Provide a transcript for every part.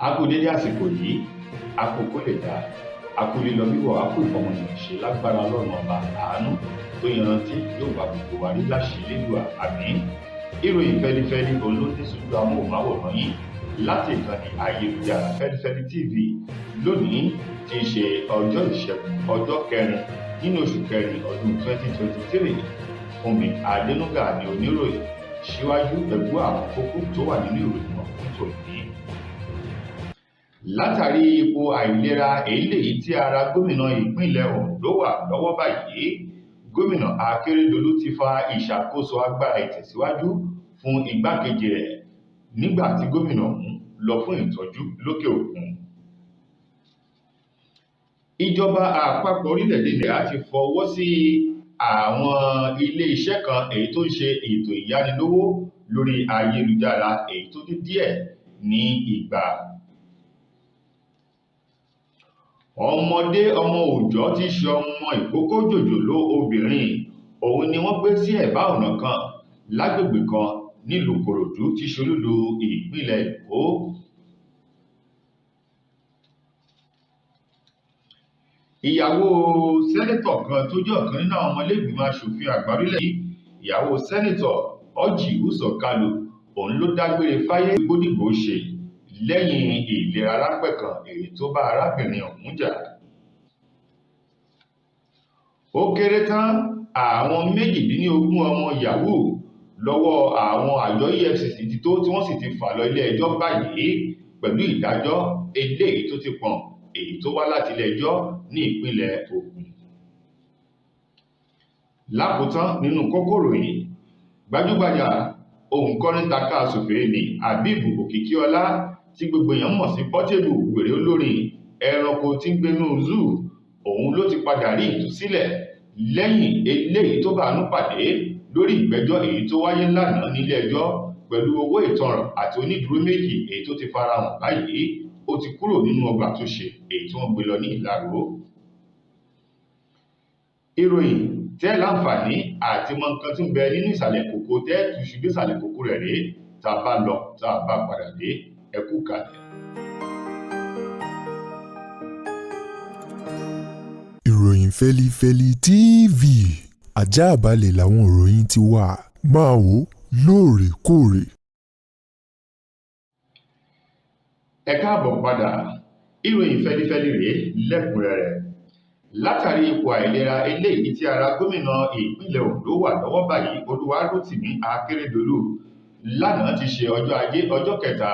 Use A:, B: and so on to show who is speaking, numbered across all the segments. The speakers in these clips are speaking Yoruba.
A: A kú dédé àsìkò yìí, a kú kó lè dáa, a kú lílọ bíbọ̀, a kú ìfọmọnìyàn ṣe. Lágbára Ọlọ́run Ọba, àánú tó yanrantí yóò wá gbogbo wa rí láṣẹ Elédùà, àmín. Ìròyìn fẹlifẹli òun ló dé sójú amóhùnmáwòrán yín láti ìkànnì ayélujára Fẹlifẹli TV lónìí tí í ṣe ọjọ́ Ìṣẹ́gun, ọjọ́ kẹrin nínú oṣù kẹrin ọdún 2023. Fúnmi Adénúgà ní oníròyìn. Síwájú, ẹgbẹ́ àwọn kókó tó wà nínú ìròyìn ọ̀hún tòní. Látàrí ipò àìlera eléyìí tí ara gómìnà ìpínlẹ̀ Ondo wà lọ́wọ́ báyìí, gómìnà Akérédolú ti fa ìṣàkóso agbára ìtẹ̀síwájú fún igbákejì rẹ̀ nígbà tí gómìnà ọ̀hún lọ fún ìtọ́jú lókè òkun. Ìjọba àpapọ̀ orílẹ̀-èdè Nàìjíríà ti fọwọ́ sí àwọn ilé-iṣẹ́ kan èyí tó ń ṣe ètò ìyánilówó lórí ayélujára èyí tó dín díẹ̀ ní igba. Ọmọdé ọmọ òòjọ́ tí í ṣe ọmọ ìkókó jòjòló obìnrin òun ni wọ́n gbé sí ẹ̀bá ọ̀nà kan lágbègbè kan nílùú Kòròdú tí ṣe olúlu ìpínlẹ̀ Èkó. Ìyàwó sẹ́nẹ́tọ̀ kan tó jẹ́ ọ̀kan nínú àwọn ọmọlẹ́gbìmọ̀ aṣòfin àgbà orílẹ̀ yìí, ìyàwó sẹ́nẹ́tọ̀ Orji Uzor Kalu, òun ló dágbére fáyé gbódìgbò ṣe lẹ́yìn ìlera ráńpẹ́ kan èyí tó bá arábìnrin ọ̀hún jà. Ó kéré tán àwọn 18 ọmọ yahoo lọ́wọ́ àwọn àjọ EFCC ti tó tí wọ́n sì ti fà lọ ilé ẹjọ́ báyìí pẹ̀lú ìdájọ́ eléyìí tó ti pọ̀n èyí tó wá láti ilé ẹjọ́ ní ìpínlẹ̀ Ògùn. Lákòótán nínú kókó ìròyìn, gbajúgbajà òǹkọrin tàka-sùfèé ní Habib Òkìkíọlá tí gbogbo èèyàn mọ̀ sí Portable, wèrè olórin ẹranko tí ń gbénú zoo, òun ló ti padà rí ìtúsílẹ̀ lẹ́yìn eléyìí tó bá àánú pàdé lórí ìgbẹ́jọ́ èyí tó wáyé lánàá nílé ẹjọ́ pẹ̀lú owó ìtanràn àti onídùúró méjì èyí tó ti farahàn báyìí. Ó ti kúrò nínú ọgbà àtúnṣe èyí tí wọ́n gbé lọ ní Ìlaró. Ìròyìn tẹ́ láǹfààní àti mọ nǹkan tí ń bẹ nínú ìsàlẹ̀ kòkó tẹ́ túṣu dé ìsàlẹ̀ kòkó rẹ̀ rèé. Tá a bá lọ, tá a bá padà dé, ẹ kú kalẹ̀.
B: Ìròyìn Fẹ́lifẹ́li TV, àjààbálẹ̀ làwọn ìròyìn ti wà, máa wò ó lóòrèkóòrè.
A: Ẹ káàbọ̀ padà. Ìròyìn fẹlifẹli rèé lẹ́kùnrẹ́rẹ́. Látàrí ipò àìlera eléyìí tí ara gómìnà ìpínlẹ̀ Ondo wà lọ́wọ́ báyìí, Olúwarótìmí Akérédolú, lánàá ti ṣe ọjọ́ Ajé, ọjọ́ kẹta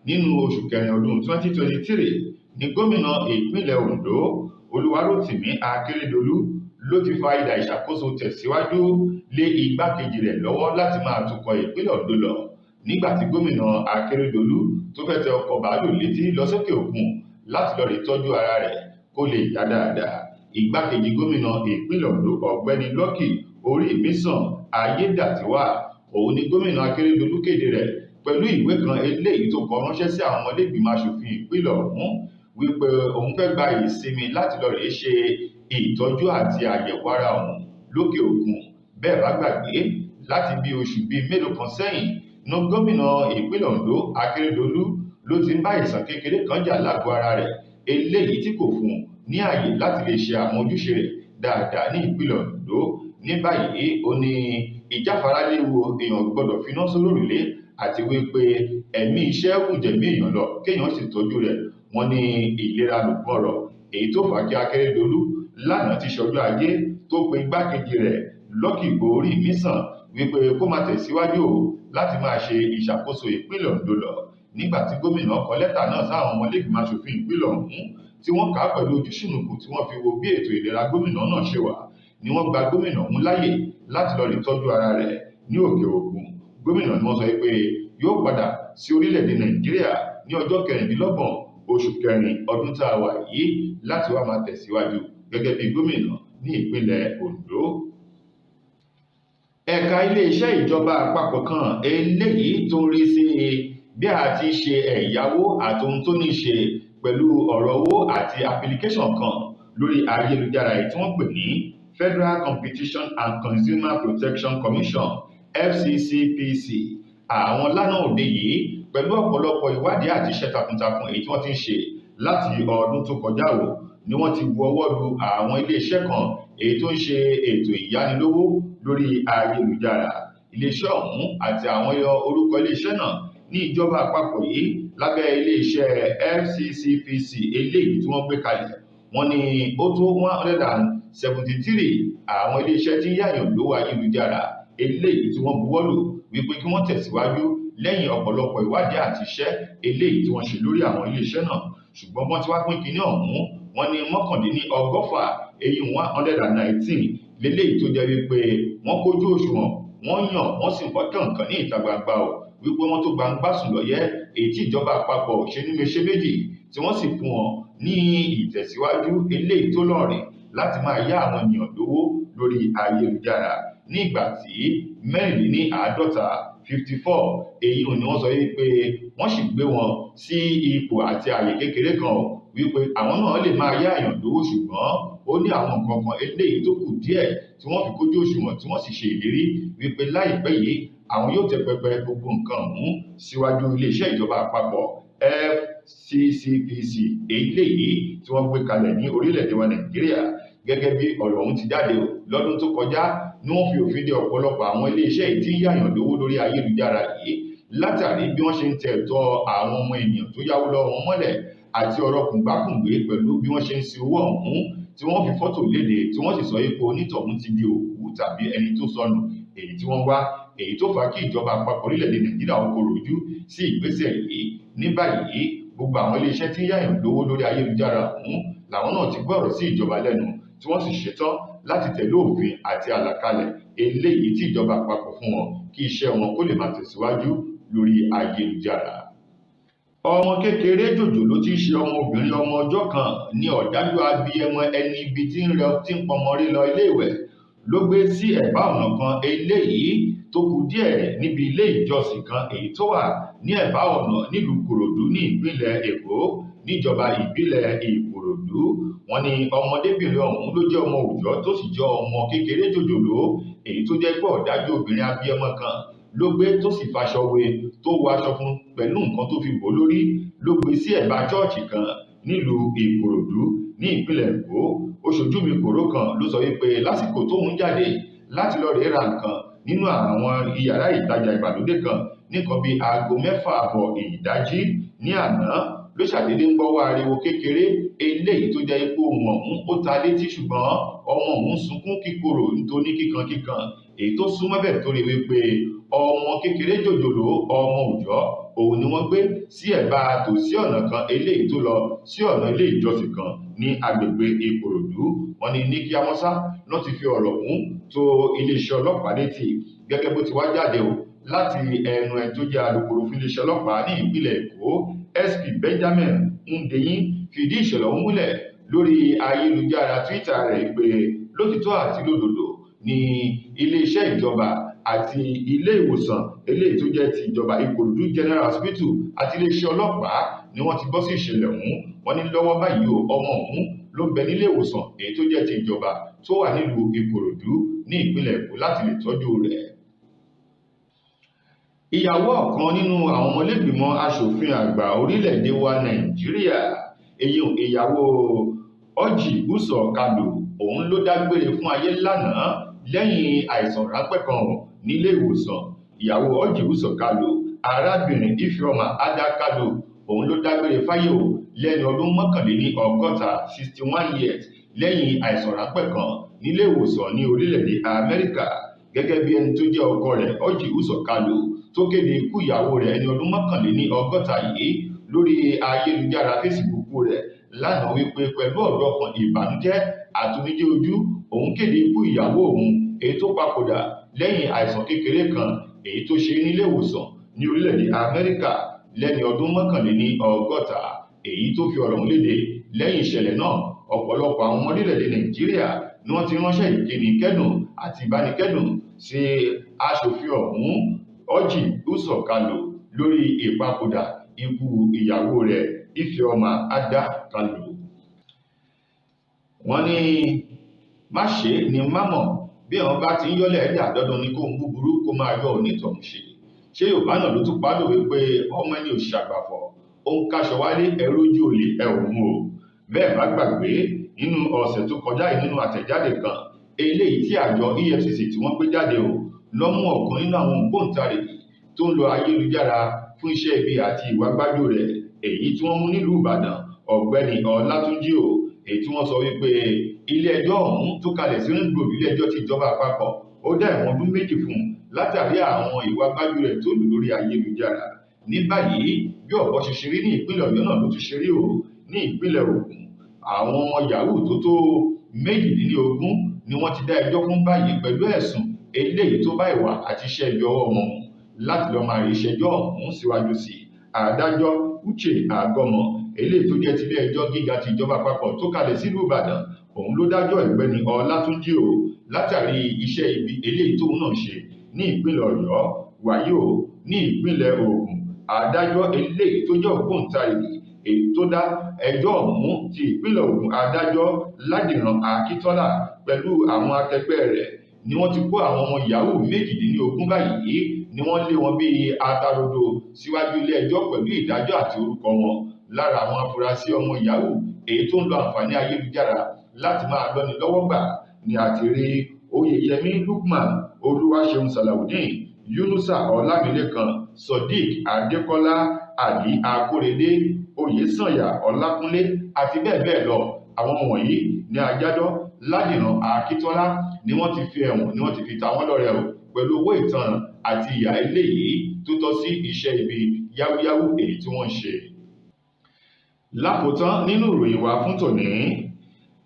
A: nínú oṣù kẹrin ọdún 2023 ní gómìnà ìpínlẹ̀ Ondo Olúwarótìmí Akérédolú ló ti fa idà ìṣàkóso tẹ̀síwájú lé igbákejì rẹ̀ lọ́wọ́ láti máa tukọ̀ ìpínlẹ̀ Ondo lọ nígbà tí gómìnà Akérédolú tó fẹ́ tẹ ọkọ̀ bàálù létí lọ sókè òkun láti lọ rí tọ́jú ara rẹ̀ kó lè yá dáadáa. Igbákejì gómìnà ìpínlẹ̀ Ondo, Ọ̀gbẹ́ni Lucky Orímisàn Ayédàtiwà, òun ni gómìnà Akérédolú kéde rẹ̀ pẹ̀lú ìwé kan eléyìí tó kọ ránṣẹ́ sí àwọn ọmọlẹ́gbìmọ̀ aṣòfin ìpínlẹ̀ ọ̀hún wípé òun fẹ́ gba ìsinmi láti lọ rèé ṣe ìtọ́jú àti àyẹ̀wò ara òun lókè òkun. Bẹ́ẹ̀ bá gbàgbé, láti bí oṣù bíi mélòó kan sẹ́yìn ní gómìnà ìpínlẹ̀ Ondo Akérédolú ló ti ń bá àìsàn kékeré kan jà lágọ̀ọ́ ara rẹ̀ eléyìí tí kò fún un ní ààyè láti lè ṣe àwọn ojúṣe rẹ̀ dáadáa ní ìpínlẹ̀ Ondo. Ní báyìí, ó ní ìjáfara léwu, èèyàn gbọ́dọ̀ finá sólórùlé, àti wípé ẹ̀mí iṣẹ́ gùn jẹ̀mí èèyàn lọ, kéèyàn sì tọ́jú rẹ̀. Wọ́n ní ìlera lògùn ọ̀rọ̀, èyí tó fà á kí Akérédolú lánàá ti ṣọjọ́ Ajé tó pe igbákejì rẹ̀ Lucky Orímisàn wípé kó máa tẹ̀síwájú o láti máa ṣe ìṣàkóso ìpínlẹ̀ Ondo lọ nígbà tí gómìnà kọ lẹ́tà náà sáwọn ọmọlẹ́gbìmọ̀ aṣòfin ìpínlẹ̀ ọ̀hún tí wọ́n kà á pẹ̀lú ojúṣùnùkùn tí wọ́n fi wo bí ètò ìlera gómìnà náà ṣe wà ni wọ́n gba gómìnà ọ̀hún láàyè láti lọ rí tọ́jú ara rẹ̀ ní òkè òkun. Gómìnà ni wọ́n sọ pé yóò padà sí orílẹ̀-èdè Nàìjíríà ní ọjọ́ 26 oṣù kẹrin ọdún tá a wà yìí láti wá máa tẹ̀síwájú gẹ́gẹ́ bí gómìnà ní ìpínlẹ̀ Ondo. Ẹ̀ka iléeṣẹ́ ìjọba àpapọ̀ kan eléyìí tó ń rí sí bí a ti ṣe ẹ̀yáwó àti ohun tó ní ṣe pẹ̀lú ọ̀rọ̀ owó àti application kan lórí ayélujára èyí tí wọ́n pè ní Federal Competition and Consumer Protection Commission, FCCPC, àwọn lánàá òde yìí Pẹ̀lú ọ̀pọ̀lọpọ̀ ìwádìí àti iṣẹ́ takuntakun èyí tí wọ́n ti ń ṣe láti ọdún tó kọjá o ni wọ́n ti bu ọwọ́ lu àwọn iléeṣẹ́ kan èyí tó ń ṣe ètò ìyánilówó lórí ayélujára. Iléeṣẹ́ ọ̀hún àti àwọn orúkọ iléeṣẹ́ náà ní ìjọba àpapọ̀ yìí lábẹ́ iléeṣẹ́ FCCPC eléyìí tí wọ́n gbé kalẹ̀. Wọ́n ní ó tó 173 àwọn iléeṣẹ́ tí ń yáyàn lówó ayélujára eléyìí tí wọ́n buwọ́lù wípé kí wọ́n tẹ̀síwájú lẹ́yìn ọ̀pọ̀lọpọ̀ ìwádìí àti iṣẹ́ eléyìí tí wọ́n ṣe lórí àwọn iléeṣẹ́ náà. Ṣùgbọ́n wọ́n ti wá pín kinní ọ̀hún, wọ́n ní 119, èyí 119 léléyìí tó jẹ́ wípé wọ́n kójú òṣùwọ̀n, wọ́n yàn, wọ́n sì wọ́n kànkàn ní ìta gbangba o wípé wọ́n tó gbangba sùn lọ́yẹ́, èyí tí ìjọba àpapọ̀ ṣe ní meṣe méjì tí wọ́n sì fún wọn ní ìtẹ̀síwájú eléyìí tó lọ́rìn láti máa yá àwọn ènìyàn lówó lórí ayélujára. Ní ìgbà tí 54, 54 èyí ni wọ́n sọ wípé wọ́n sì gbé wọn sí ipò àti ààyè kékeré kan o wípé àwọn náà lè máa yá èèyàn lówó, ṣùgbọ́n ó ní àwọn nǹkan kan eléyìí tó kù díẹ̀ tí wọ́n fi kójú òṣùwọ̀n, tí wọ́n sì ṣe ìlérí wípé láìpẹ́ yìí àwọn yóò tẹ pẹpẹ gbogbo nǹkan ọ̀hún síwájú iléeṣẹ́ ìjọba àpapọ̀ FCCPC eléyìí tí wọ́n gbé kalẹ̀ ní orílẹ̀-èdè wa Nàìjíríà. Gẹ́gẹ́ bí ọ̀rọ̀ ọ̀hún ti jáde lọ́dún tó kọjá ni wọ́n fi òfin de ọ̀pọ̀lọpọ̀ àwọn iléeṣẹ́ yìí tí ń yáyàn lówó lórí ayélujára yìí látàrí bí wọ́n ṣe ń tẹ ẹ̀tọ́ àwọn ọmọ ènìyàn tó yáwó lọ́wọ́ wọn mọ́lẹ̀ àti ọ̀rọ̀ kùngbákùngbé pẹ̀lú bí wọ́n ṣe ń sin owó ọ̀hún tí wọ́n fi fọ́tò léde, tí wọ́n sì sọ ipò onítọ̀hún ti di òkú tàbí ẹni tó sọnù èyí tí wọ́n wá, èyí tó fà á kí ìjọba àpapọ̀ orílẹ̀-èdè Nàìjíríà ó korò ojú sí ìgbésẹ̀ yìí. Ní báyìí gbogbo àwọn iléeṣẹ́ tí ń yáyàn lówó lórí ayélujára ọ̀hún làwọn náà ti gbọ́rọ̀ sí ìjọba lẹ́nu, tí wọ́n sì ṣetán láti tẹ̀lé òfin àti àlàkalẹ̀ eléyìí tí ìjọba àpapọ̀ fún wọn kí iṣẹ́ wọn kó lè máa tẹ̀síwájú lórí ayélujára. Ọmọ kékeré jòjòló tí í ṣe ọmọbìnrin ọmọ ọjọ́ kan ní ọ̀dájú abiyamọ ẹni ibi tí ń rẹ tí ń pọnmọ rí lọ iléèwẹ̀ ló gbé sí ẹ̀bá ọ̀nà kan eléyìí tó kù díẹ̀ níbi ilé ìjọsìn kan èyí tó wà ní ẹ̀bá ọ̀nà nílùú Ìkòròdú ní ìpínlẹ̀ Èkó níjọba ìbílẹ̀ Ìkòròdú. Wọ́n ní ọmọdébìnrin ọ̀hún ló jẹ́ ọmọ òòjọ́ tó sì jẹ́ ọmọ kékeré jòjòló èyí tó jẹ́ pé ọ̀dájú obìnrin abiyamọ kan ló gbé tó sì faṣọ wé tó wọ aṣọ fún pẹ̀lú nǹkan tó fi bò lórí ló gbé sí ẹ̀bá chọ́ọ̀chì kan nílùú Ìkòròdú ní ìpínlẹ̀ Èkó. Oṣojú mi kòró kan ló sọ wípé lásìkò tóun jáde láti lọ rèé ra nǹkan nínú àwọn iyàrá ìtajà ìgbàlódé kan nìkan bíi 6:30 ìdájí ní àná ló ṣàdédé ń gbọ́wọ́ ariwo kékeré eléyìí tó jẹ́ ipò ohùn ọ̀hún ó ta létí, ṣùgbọ́n ọmọ òun sunkún kíkorò nítorí kíkankíkan èyí tó súnmọ́ bẹ́ẹ̀ tó rí wípé ọmọ kékeré jòjòló ọmọ òòjọ́ òun ni wọ́n gbé sí ẹ̀bá tòsí ọ̀nà kan eléyìí tó lọ sí ọ̀nà ilé ìjọsìn kan ní agbègbè Ìkòròdú. Wọ́n ní ní kíá wọ́n sá lọ́ ti fi ọ̀rọ̀ ọ̀hún tó iléeṣẹ́ ọlọ́pàá létí gẹ́gẹ́ bó ti wá jáde o láti ẹnu ẹni tó jẹ́ alukoro fún iléeṣẹ́ ọlọ́pàá ní ìpínlẹ̀ Èkó SP Benjamin Hundeyin fìdí ìṣẹ̀lẹ̀ ọ̀hún múlẹ̀ lórí ayélujára Twitter rẹ̀ pé lótìtọ́ àti lódodo ní iléeṣẹ́ ìjọba àti ilé ìwòsàn eléyìí tó jẹ́ ti ìjọba Ìkòròdú General Hospital àti iléeṣẹ́ ọlọ́pàá ni wọ́n ti gbọ́ sí ìṣẹ̀lẹ̀ ọ̀hún. Wọ́n ní lọ́wọ́ báyìí o ọmọ ọ̀hún ló ń bẹ nílé ìwòsàn èyí tó jẹ́ ti ìjọba tó wà nílùú Ìkòròdú ní ìpínlẹ̀ Èkó láti lè tọ́jú rẹ̀. Ìyàwó ọ̀kan nínú àwọn ọmọlẹ́gbìmọ̀ aṣòfin àgbà orílẹ̀-èdè wa Nàìjíríà, èyí ìyàwó Orji Uzor Kalu, òun ló dágbére fún ayé lánàá lẹ́yìn àìsàn ráńpẹ́ kan nílé ìwòsàn. Ìyàwó Orji Uzor Kalu, arábìnrin Ifeoma Ada Kalu, òun ló dágbére fáyé o lẹ́ni ọdún 61, 61 years, lẹ́yìn àìsàn ráńpẹ́ kan nílé ìwòsàn ní orílẹ̀-èdè Amẹ́ríkà. Gẹ́gẹ́ bí ẹni tó jẹ́ ọkọ rẹ̀ Orji Uzor Kalu tó kéde ikú ìyàwó rẹ̀ ẹni ọdún 81 yìí lórí ayélujára Facebook rẹ̀ lánàá wípé pẹ̀lú ọ̀dọ̀ ọkàn ìbànújẹ́ àtòmijé ojú òun kéde ikú ìyàwó òun èyí tó papòdà lẹ́yìn àìsàn kékeré kan èyí tó ṣe nílé ìwòsàn ní orílẹ̀-èdè Amẹ́ríkà lẹ́ni ọdún 81. Èyí tó fi ọ̀rọ̀ ọ̀hún léde lẹ́yìn ìṣẹ̀lẹ̀ náà, ọ̀pọ̀lọpọ̀ àwọn ọmọ orílẹ̀-èdè Nàìjíríà ni wọ́n ti ránṣẹ́ ìkíni kẹ́dùn àti ìbánikẹ́dùn sí aṣòfin ọ̀hún Orji Uzor Kalu lórí ìpapòdà ikú ìyàwó rẹ̀ Ifeoma Ada Kalu. Wọ́n ní má ṣe ni má mọ̀ bí àwọn bá ti ń yọ́lẹ̀ ẹ̀dà dandan ni kóhun búburú kó máa yọ onítọ̀hún ṣe. Ṣé Yorùbá náà ló tún pa á lòwe pé ọmọ ẹni ò ṣàgbàfọ̀, ó ń káṣọ wálé, ẹ rójú olè, ẹ ò mú o. Bẹ́ẹ̀ bá gbàgbé, nínú ọ̀sẹ̀ tó kọjá yìí, nínú àtẹ̀jáde kan eléyìí tí àjọ EFCC tí wọ́n gbé jáde o, lọ mú ọ̀kan nínú àwọn ògbóǹtarìgì tó ń lo ayélujára fún iṣẹ́ ibi àti ìwà gbájú rẹ̀, èyí tí wọ́n mú nílùú Ìbàdàn, Ọ̀gbẹ́ni Ọlátúnjí o, èyí tí wọ́n sọ wípé ilé ẹjọ́ ọ̀hún tó kalẹ̀ sí Ring Road, ilé ẹjọ́ ti ìjọba àpapọ̀, ó dá ẹ̀wọ̀n ọdún 2 fún un látàrí àwọn ìwà gbájú rẹ̀ tó lò lórí ayélujára. Ní báyìí, bí ọ̀bọ ṣe ṣe rí ní ìpínlẹ̀ Ọ̀yọ́ náà ló ti ṣe rí o ní ìpínlẹ̀ Ògùn. Àwọn ọmọ yahoo tó tó 18 ni wọ́n ti dá ẹjọ́ fún báyìí pẹ̀lú ẹ̀sùn eléyìí tó bá ìwà àti iṣẹ́ ibi ọwọ́ wọn mu láti lọ́ọ́ máa rí ìṣẹ́jọ́ ọ̀hún síwájú sí i. Adájọ́ Uche Àgọ́mọ, eléyìí tó jẹ́ tilé ẹjọ́ gíga ti ìjọba àpapọ̀ tó kalẹ̀ sílùú Ìbàdàn, òun ló dájọ́ Ọ̀gbẹ́ni Ọlátúnjí o látàrí iṣẹ́ ibi eléyìí tóun náà ṣe ní ìpínlẹ̀ Ọ̀yọ́. Wàyí o, ní ìpínlẹ̀ Ògùn, adájọ́ eléyìí tó jẹ́ ògbóǹtarìgì èyí tó dá ẹjọ́ ọ̀hún ti ìpínlẹ̀ Ògùn, adájọ́ Ládìran Akíntọ́lá pẹ̀lú àwọn akẹgbẹ́ rẹ̀ ni wọ́n ti kó àwọn ọmọ yahoo 18 báyìí, ni wọ́n lé wọn bíi atarodo síwájú ilé ẹjọ́ pẹ̀lú ìdájọ́ àti orúkọ wọn. Lára àwọn afurasí ọmọ yahoo èyí tó ń lo àǹfààní ayélujára láti máa lọ́ni lọ́wọ́ gbà ni àti rí Oyèyẹmí Lukman, Olúwaṣeun Salawudeen, Yunusa Ọlámilékan, Sodiq Adékọ́lá, Ali Akórèdé, Oyèsànyà Ọlákúnlé àti bẹ́ẹ̀ bẹ́ẹ̀ lọ. Àwọn wọ̀nyí ní adájọ́ Ládìran Akíntọ́lá ni wọ́n ti fi ẹ̀wọ̀n ni wọ́n ti fi ta wọ́n lọ́rẹ o pẹ̀lú owó ìtanràn àti ìyà eléyìí tó tọ́ sí iṣẹ́ ibi yáwúyáwú èyí tí wọ́n ń ṣe. Lákòótán nínú ìròyìn wa fún tòní,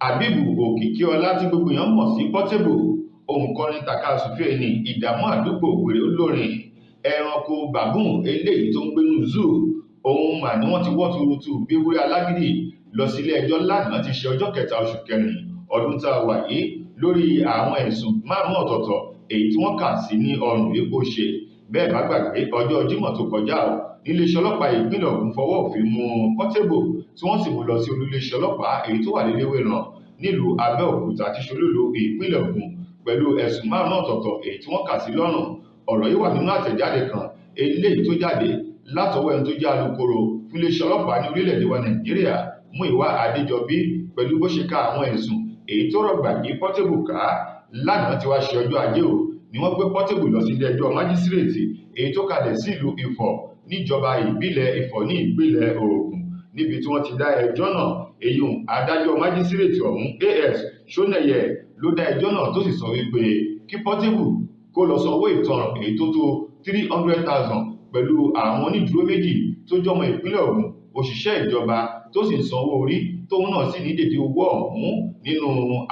A: Àbíbù Òkìkíọlá tí gbogbo èèyàn mọ̀ sí Portable, òǹkọrin tàkasúfèé ní ìdààmú àdúgbò wèrè olórin ẹranko baboon eléyìí tó ń gbénú zoo, òun mà ní wọ́n ti wọ́ tuurutu bí ewúrẹ́ alágídí lọ sílé ẹjọ́ lánàá ti ṣe ọjọ́ 3 oṣù 4 ọdún tá a wà yìí lórí àwọn ẹ̀sùn 5 ọ̀tọ̀ọ̀tọ̀ èyí tí wọ́n kà sí ní ọrùn wípé ó ṣe. Bẹ́ẹ̀ bá gbàgbé, ọjọ́ Jímọ̀ tó kọjá o, níléeṣẹ́ ọlọ́pàá ìpínlẹ̀ Ògùn fọwọ́ òfin mú Portable tí wọ́n sì mú lọ sí olúléeṣẹ́ ọlọ́pàá èyí tó wà léléwéran nílùú Abẹ́òkúta tí ṣolúlu ìpínlẹ̀ Ògùn pẹ̀lú ẹ̀sùn 5 ọ̀tọ̀ọ̀tọ̀ èyí tí wọ́n kà sí lọ́rùn. Ọ̀rọ̀ yìí wà nínú àtẹ̀jáde kan eléyìí tó jáde látọwọ́ ẹni tó jẹ́ alukoro fún iléeṣẹ́ ọlọ́pàá ní orílẹ̀-èdè wa Nàìjíríà, Múyìwá Adéjọbí, pẹ̀lú bó ṣe ka àwọn ẹ̀sùn èyí tó rọ̀gbà yí Portable ká. Lánàá tí wàá ṣe ọjọ́ Ajé o ni wọ́n gbé Portable lọ sí ilé ẹjọ́ májísírèètì èyí tó kalẹ̀ sílùú Ifọ̀ níjọba ìbílẹ̀ Ifọ̀ ní ìpínlẹ̀ Ògùn, níbi tí wọ́n ti dá ẹjọ́ náà. Èyí adájọ́ májísírèètì ọ̀hún AS Ṣónẹ́yẹ ló dá ẹjọ́ náà tó sì sọ wípé kí Portable kó lọ san owó ìtanràn èyí tó tó 300,000 pẹ̀lú àwọn onídùúró 2 tó jọmọ ìpínlẹ̀ Ògùn, òṣìṣẹ́ ìjọba tó sì ń sanwó orí, tóun náà sì ní dèdè owó ọ̀hún nínú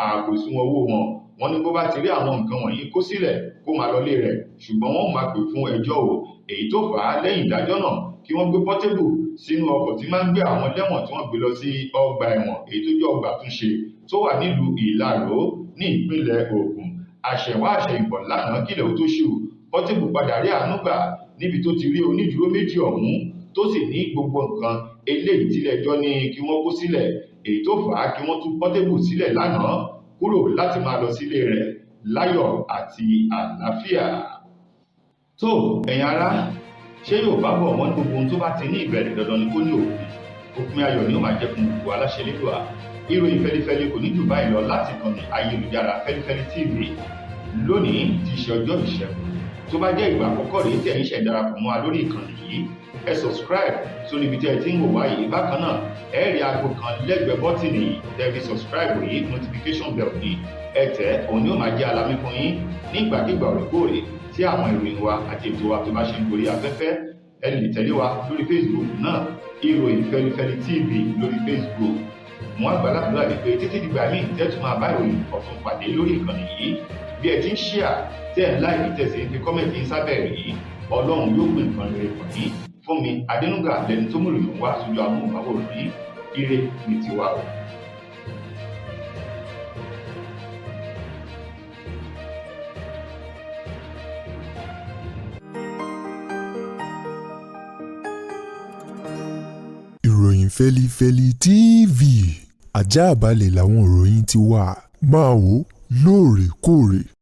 A: àpò ìsúnwọ̀n owó wọn. Wọ́n ní bó bá ti rí àwọn nǹkan wọ̀nyí kó sílẹ̀ kó máa lọlé rẹ̀, ṣùgbọ́n wọ́n máa pè fún ẹjọ́ o. Èyí tó fà á lẹ́yìn ìdájọ́ náà kí wọ́n gbé Portable sínú ọkọ̀ tí máa ń gbé àwọn lẹ́wọ̀n tí wọ́n gbé lọ sí ọgbà ẹ̀wọ̀n èyí tó jẹ́ ọgbà àtúnṣe tó wà nílùú Ìlaró ní ìpínlẹ̀ Ògùn. Àṣẹ̀wá àṣẹ̀yìnbọ̀ lánàá kílẹ̀ ó tó ṣú, Portable padà rí àánú gbà níbi tó ti rí onídùúró 2 ọ̀hún tó sì ní gbogbo nǹkan eléyìí tílé ẹjọ́ ní kí wọ́n kó sílẹ̀, èyí tó fà á kí wọ́n tú Portable sílẹ̀ lánàá kúrò láti máa lọ sílé rẹ̀ láyọ̀ àti àlàáfíà. Tó ẹ̀yin ará, ṣé Yorùbá bọ̀ wọ́n ní gbogbo ohun tó bá ti ní ìbẹ̀rẹ̀ dandan ni kó ní òpin. Òpin ayọ̀ ni ó máa jẹ́ fún gbogbo aláṣẹ Elédùà. Ìròyìn fẹlifẹli kò ní jù báyìí lọ láti kànnì ayélujára Fẹlifẹli TV lónìí ti ṣe ọjọ́ Ìṣẹ́gun. Tó bá jẹ́ ìgbà àkọ́kọ́ rèé tí ẹ̀yin ṣẹ̀ darapọ̀ mọ́ wa lórí ìkànnì yìí, ẹ subscribe sórí ibi tí ẹ ti ń wò wá yìí. Bákan náà, ẹ rí aago kan lẹ́gbẹ̀ẹ́ bọ́tìnì tẹ́ fi subscribe yìí, notification bell ní ẹ tẹ̀, òun ni ó máa jẹ́ alamí fún yín nígbàkigbà òrèkóòrè tí àwọn ìròyìn wa àti ètò wa tó bá ṣe ń gorí afẹ́fẹ́. Ẹ lè tẹ̀lé wa lórí Facebook náà, Ìròyìn Fẹlifẹli TV lórí Facebook. Mo á gbàdúrà wípé títí dìgbà míì tẹ́tù máa bá ìròyìn ọ̀tun pàdé lórí ìkànnì yìí, bí ẹ ti ń ṣíà, tẹ́ ẹ̀ ń láìkí, tẹ̀sí fi comment yín sábẹ́ yìí, Ọlọ́run yóò pín nǹkan rere kàn yín. Fún mi Adénúgà lẹni tó mú ìròyìn wá sójú amóhùnmáwòrán yìí. Ire ní tiwa o.
B: Ìròyìn Fẹlifẹli TV, ajáàbalẹ̀ làwọn ìròyìn ti wà. Máa wò lóòrèkóòrè.